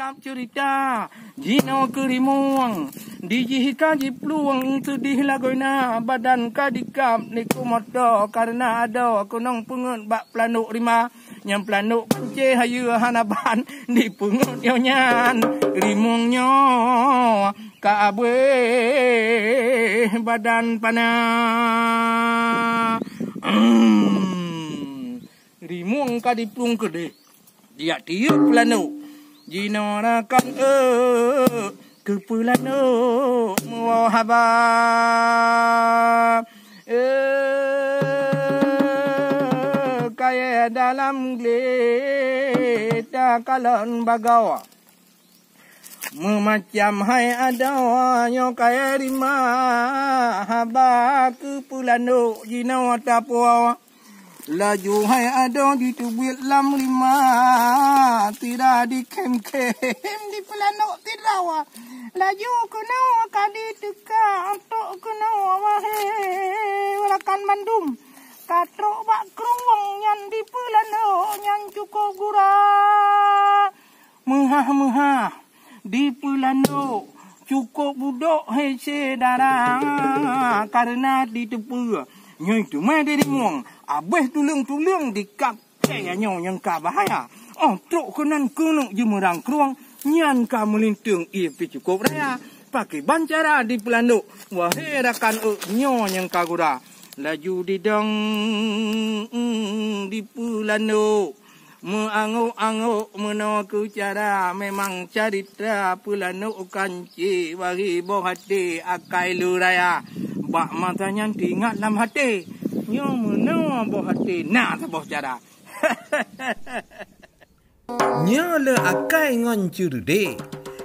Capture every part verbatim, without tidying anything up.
Ap ceurita, jinoe keu rimueng, di jih ka jiplueng seudeh lagoina, badan ka dikab lé keu moto, kareuna adoe keunong peungeut bak peulanok rima. Nyang peulanok kancé hayeue hana ban dipeungeut nyoe nyan. Rimueng nyoe ka abéh badan pana. Rimueng ka diplueng keudeh. Dijak tiyeuk peulanok. Jinoe rakan eu keu peulanok meuwoe haba. Eh, kayée dalam glé takalon bagoe. Meumacam hai adoe nyoe kayée rima haba keu peulanok jinoe tapuwoe. Laju hai adoe jiteubiet lam rima, sira dikhém-khém dipeulanok sidroe. Laju keunoe ka diteuka trok keunoe, wahé rakan mandum. Ka trok bak krueng nyan dipeulanok nyan cukôp gura. Meuhah-meuhah dipeulanok cukôp budok, hé syedara, kareuna jiteupeue nyoe teumé di rimueng, abéh tuleueng-tuleueng dikab. Kayée nyoe nyang ka bahaya. Óh trok keunan keuneuk jimeurang krueng, nyan ka meulinteung ié pih cukôp raya. Pakriban cara dipeulanok, wahé rakan eu, nyoe nyang ka gura. Laju didong dipeulanok. Meuangok-angok meunoe keu cara, memang carita peulanok kancé, wahé boh até akai lé raya. Bak masa nyan teuingat lam até, nyoe meunoe boh até na saboh cara. Nyoe lé akai ngon ceureudée,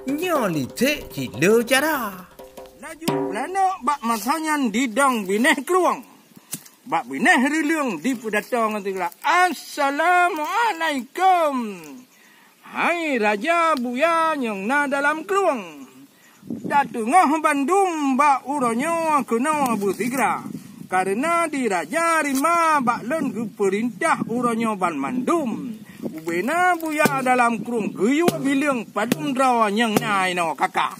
nyoe liték cit lé cara. Laju peulanok bak masa nyan didong binéh krueng. Bak binéh reuleueng dipeudato ngon sigra, "Assalamualaikum, hai raja buya nyang na dalam krueng! Tateungoh bandum bak uroe nyoe keunoe beusigra, kareuna di raja rima bak lôn geupeurintah uroe nyoe banmandum. Ubena buya dalam krueng geuyue bileueng padum droe nyang na inoe kaka."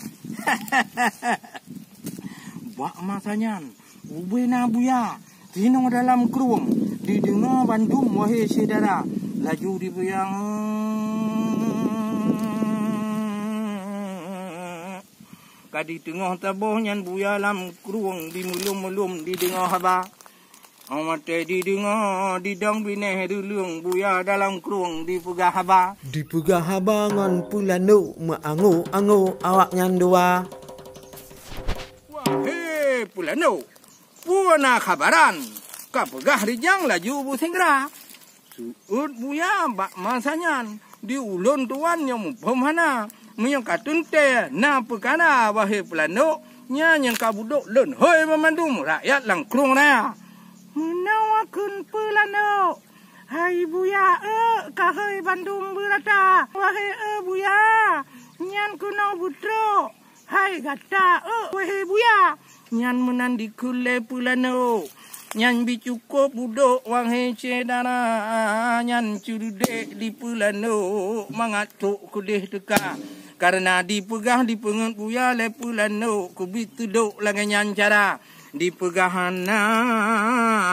Bak masa nyan, ubena buya sinoe dalam krueng dideungoe bandum, wahé syedara, laju dipeuyang. Ka diteungoh saboh nyan buya lam krueng, dimeulom-meulom dideungoe haba. Óh watée dideungoe didong binéh reuleueng, buya dalam krueng dipeugah haba. Dipeugah haba ngon peulanok meuangok-angok awaknyan dua. "Wahé peulanok, peue na khabaran?" ka peugah rijang laju beusigra. Seuôt buya bak masa nyan, "Di ulôn tuan nyoe muphom hana. Meunyoe ka teuntée na peukara, wahé peulanok, nyan nyang ka budok lôn hôi banmandum rakyat lam krueng raya." "Meunoe kheun peulanok, hai buya eu, ka hôi bandum beurata. Wahé eu buya, nyan keunoe beutrok." "Hai gata eu, wahé buya!" Nyan meunan dikheun lé peulanok. Nyan bicukôp budok, wahé syedara, nyan ceureudek di peulanok mangat trok keudeh teuka. Kareuna dipeugah dipeungeut buya lé peulanok, keubiet teudok lagée nyan cara. Dipeugah hana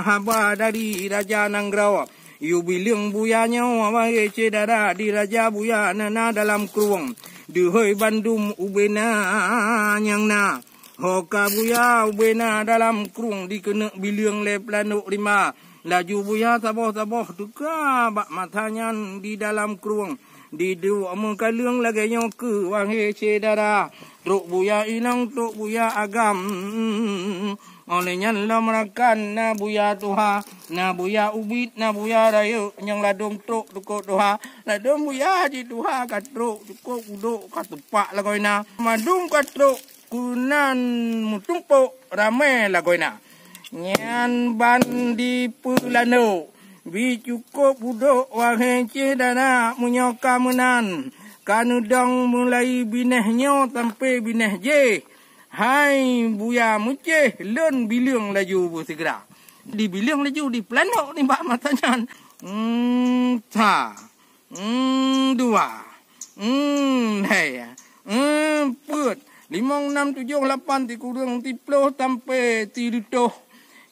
haba dari raja nanggroe. Yue bileueng buya nyoe, wahé syedara, di raja buya na, na dalam krueng. Deuhôi bandum ubena nyang na. Ho ka buya ubena dalam krueng dikeuneuk bileueng lé peulanok rima. Laju buya saboh-saboh teuka bak masa nyan di dalam krueng. Diduek meukaleueng lagée nyoe keuh, wahé syedara. Trok buya inong, trok buya agam. Óh lheueh nyan lom rakan na buya tuha, na buya ubit, na buya rayeuk nyang ladôm trok cukôp tuha. Ladôm buya jituha ka trok cukôp udok ka tupak lagoena. Mandum ka trok keunan meutumpok ramé lagoena. Nyan ban di peulanok. Bicukôp udok, wahé syedara, meunyoe ka meunan, ka neudong mulai binéh nyoe sampoe binéh jéh. Hai buya meucéh, lôn bileueng laju beusigra. Dibileueng laju di peulanok nibak masa nyan. Hmm, sa. Hmm, dua. Hmm, hai. Hmm, peuet. Limong, nam, tujoh, lapan, sikureueng, siploh, sampai sireutôh.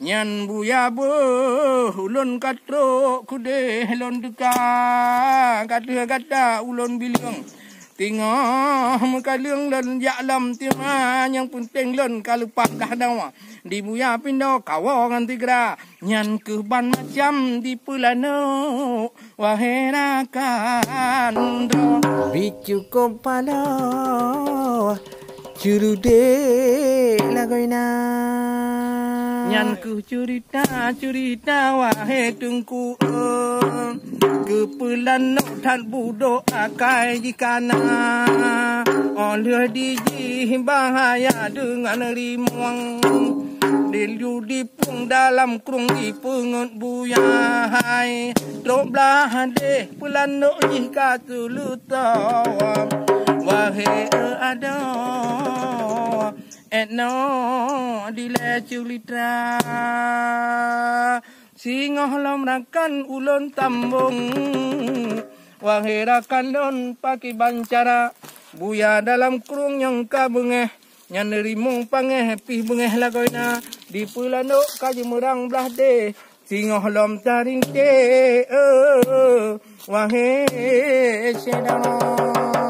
Nyan buya beuh, ulôn ka trok keudeh lôn teuka, ka teuh gata ulôn bileueng. Singoh meukaleueng lôn jak lom teuma, nyang peunteng lôn ka leupah blah nyoe. Di buya pindoe kawoe ngon sigra, nyan keuh ban macam dipeulanoe. Wahé rakan droe, bicukôp paloh, ceurudek lagoina. Nyan keuh ceurita-ceurita wahé teungku, eh, geupeulanok that budok akai jih kana. Óh lheueh dijih bahaya deungon rimueng, dilaju di Pung dalam krueng jipeungeut buya hai, trok blah deh peulanok jih ka seuleusoe. Wahé adoe, étnoe dilée ceulitra, singoh lom rakan ulôn tambong. Wahé rakan lôn pakriban cara, buya dalam krueng nyang ka beungéh, nyan rimueng pangéh pih beungéh lagoina, dipeulanok ka jimeurang blah deh, singoh lom taringkée, eh, wahé syedara.